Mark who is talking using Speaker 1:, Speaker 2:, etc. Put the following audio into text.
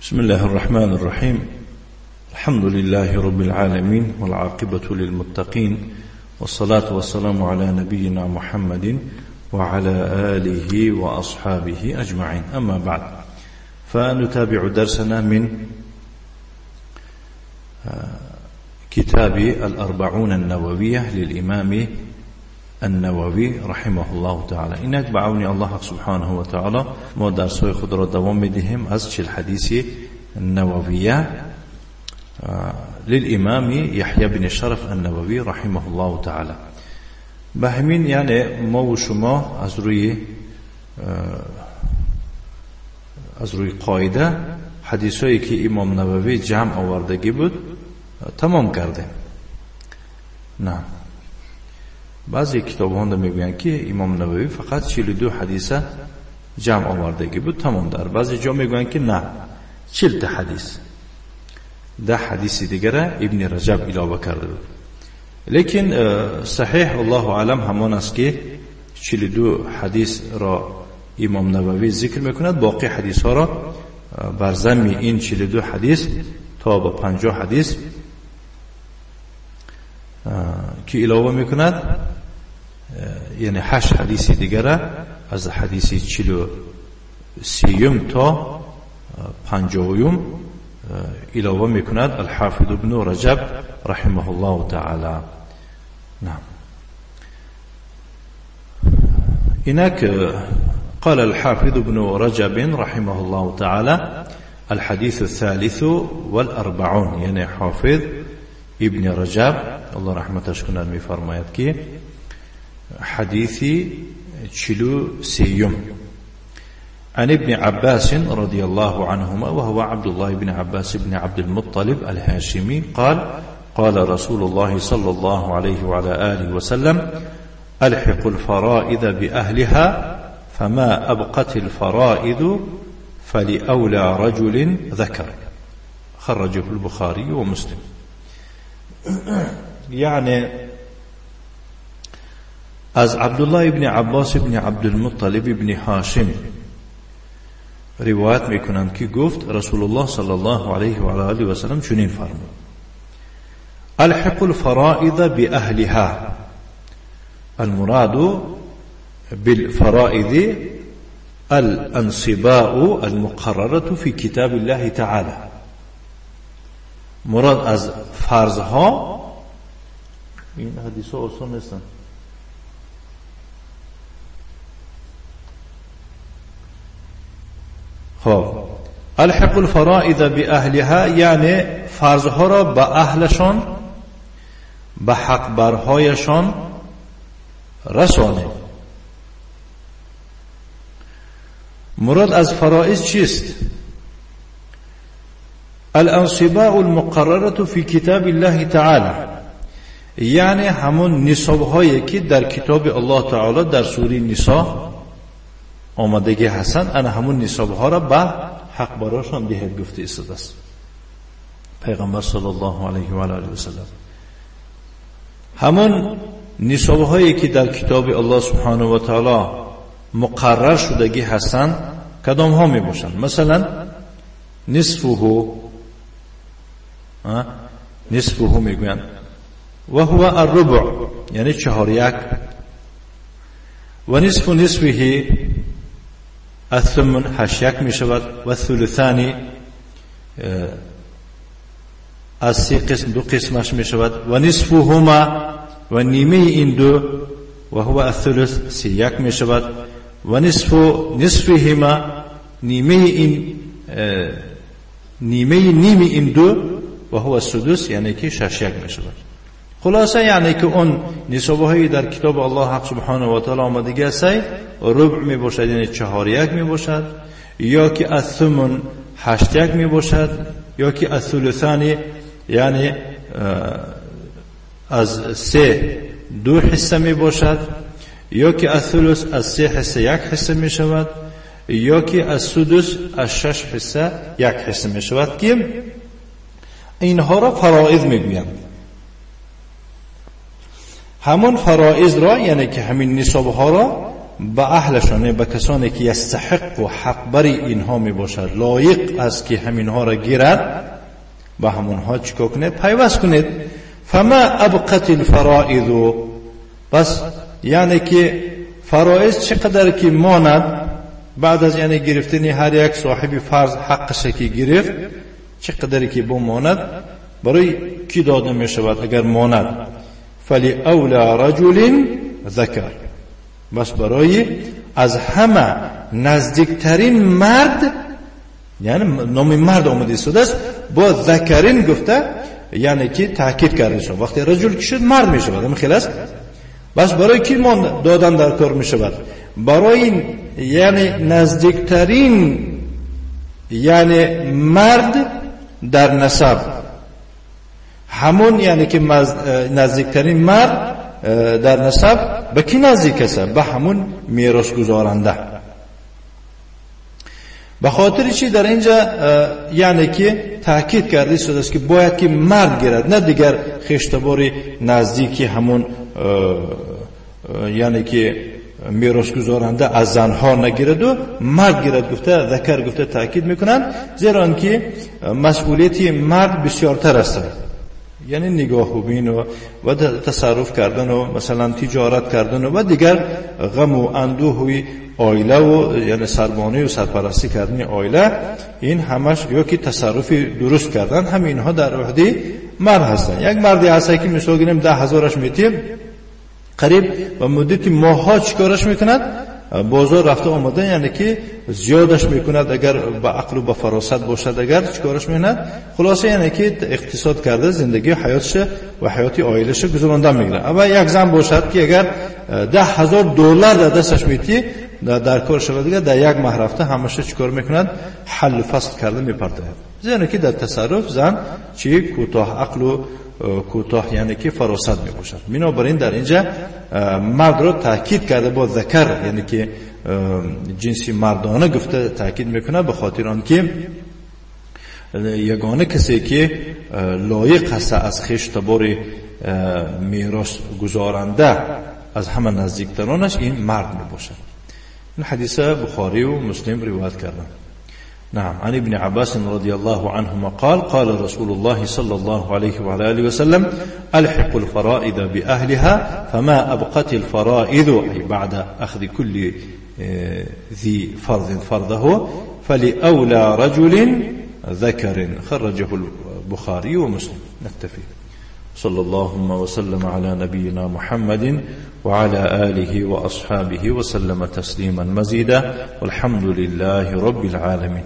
Speaker 1: بسم الله الرحمن الرحيم. الحمد لله رب العالمين، والعاقبة للمتقين، والصلاة والسلام على نبينا محمد وعلى آله وأصحابه أجمعين. أما بعد، فنتابع درسنا من كتاب الأربعون النووية للإمام النووي رحمه الله تعالى. اینک به عون الله سبحانه و تعالی ما درس‌های خود را دوام می‌دهیم از 40 حدیث نوویه للإمام یحیی بن شرف النووی رحمه الله تعالی. به همین یعنی ما و شما از روی قاعده حدیثایی که امام نووی جمع آوردگی بود تمام کردیم. نه، بعضی کتاب ها میگویند که امام نووی فقط 42 حدیث جمع آوردگی بود تمام. در بعضی جا میگویند که نه، 40 تا حدیث، 10 حدیث دیگر ابن رجب علاوه کرده بود. لیکن صحیح الله اعلم همان است که 42 حدیث را امام نووی ذکر میکند، باقی حدیث ها را بر ضم این 42 حدیث تا به 50 حدیث که علاوه میکند، یعنی 8 حدیث دیگر از حدیث 43 تا 50 علاوه میکند الحافظ ابن رجب رحمه الله تعالی. نعم. اینک قال الحافظ ابن رجب رحمه الله تعالى الحديث الثالث والأربعون، یعنی حافظ ابن رجب الله رحمتش کند میفرماید که حدیث 43 عن ابن عباس رضي الله عنهما وهو عبد الله بن عباس بن عبد المطلب الهاشمي قال قال رسول الله صلى الله عليه وعلى آله وسلم ألحق الفرائض بأهلها فما أبقت الفرائض فلأولى رجل ذكر. خرجه البخاري ومسلم. یعنی از عبدالله ابن عباس ابن عبدالمطلب ابن هاشم روایت میکنند که گفت رسول الله صلی الله علیه و آله و سلم چنین فرمود: الحق الفرائض بأهلها. المراد بالفرائض الانصباء المقررة في كتاب الله تعالى. مراد از فرضها، این حدیث ها آسان نیستن، خب الحق الفرائض بأهلها یعنی فرضها را به اهلشان، به حق برهایشان رسانه. مراد از فرائض چیست؟ الانصباء المقررة في کتاب الله تعالی، یعنی همون نصاب هایی که در کتاب الله تعالی در سوره نساء آمدگی هستند، انا همون نصاب ها را به حق براشان دهد گفته ایستاده است پیغمبر صلی الله علیه و آله و سلم. همون نصاب هایی که در کتاب الله سبحانه و تعالی مقرر شدگی هستند کدام ها می باشند؟ مثلا نصفه، نصفه میگویند و هو الربع یعنی 4/1، و نصف نصفه الثمن 8/1 می شود، و ثلثان از 3 قسم 2 قسمش می شود، و نصفهما و نیمه این دو و هو الثلث 3/1 می شود، و نصف نصفهما نیمه این نیمه نیم این دو و هو السدس یعنی که 6/1 می شود. خلاصه یعنی که اون نصاب‌هایی در کتاب الله حق سبحانه و تعالی آمدگی است ربع می باشد یعنی 4/1 می باشد، یا که الثمن 8/1 می باشد، یا که الثلثان یعنی از 3 2 حصه می باشد، یا که الثلث از 3 حصه 1 حصه می شود، یا که السدس از 6 حصه 1 حصه می شود که اینها را فرائض می گویند. همون فرائض را یعنی که همین نصاب ها را به اهلشان، به کسانی که یستحق و حق بر اینها می باشد، لایق است که همینها را گیرد، به همونها چیکار کنید؟ پیوست کنید. فما ابقت الفرائض، بس یعنی که فرائض چقدر که ماند بعد از یعنی گرفتن هر یک صاحب فرض حقش که گرفت، چقدر که بماند برای کی داده می شود اگر ماند؟ فلی اولا رجل ذکر، بس برای از همه نزدیکترین مرد، یعنی نام مرد آمده ایستاده است، با ذکرین گفته، یعنی که تاکید کرده شد. وقتی رجل که شد مرد می شود، همین خیلی است. بس برای کی دادن در کار می شود؟ برای یعنی نزدیکترین یعنی مرد در نسب، همون یعنی که نزدیکترین مرد در نسب به کی نزدیک است؟ به همون میراث گذارنده. به خاطر چی در اینجا یعنی که تاکید کرده شده است که باید که مرد گیرد، نه دیگر خویشتبار نزدیکی همون یعنی که میراث گذارنده از زنها نگیرد و مرد گیرد گفته، ذکر گفته تاکید میکنند، زیرا آنکه مسئولیت مرد بسیارتر است، یعنی نگاه و بین و تصرف کردن و مثلا تجارت کردن و دیگر غم و اندوه آیله و یعنی سربانی و سرپرستی کردن آیله، این همش یا که تصرف درست کردن، هم اینها در عهده مرد هستند. یک مردی هست که مثلا گیریم 10,000 میتیم، قریب و مدت ماه‌ها چیکارش میکند؟ بازار رفته آمده، یعنی که زیادش میکند اگر به عقل و به فراست باشد، اگر چیکارش میکند؟ خلاصه یعنی که اقتصاد کرده زندگی حیاتش و حیات عائلش گذرانده میگیره. اما یک زن باشد که اگر $10,000 در دستش میتی در کار شود، دیگه در یک ماه رفته همش چیکار میکند؟ حل فصل کرده میپردازد. یعنی که در تصرف زن چی کوتاه عقل و کوتاه یعنی که فراست می باشد. بنابراین در اینجا مرد را تاکید کرده با ذکر، یعنی که جنسی مردانه گفته تاکید میکنه، به خاطر آنکه یگانه کسی که لایق هست از خویش تبار میراث گذارنده از همه نزدیکترانش این مرد می باشد. این حدیث بخاری و مسلم روایت کردن. نعم. عن ابن عباس رضي الله عنهما قال قال رسول الله صلى الله عليه وعلى آله وسلم ألحق الفرائض بأهلها فما أبقت الفرائض، أي بعد أخذ كل ذي فرض فرضه، فلأولى رجل ذكر. خرجه البخاري ومسلم. نكتفي. صلى اللهم وسلم على نبينا محمد وعلى آله وأصحابه وسلم تسليما مزيدا، والحمد لله رب العالمين.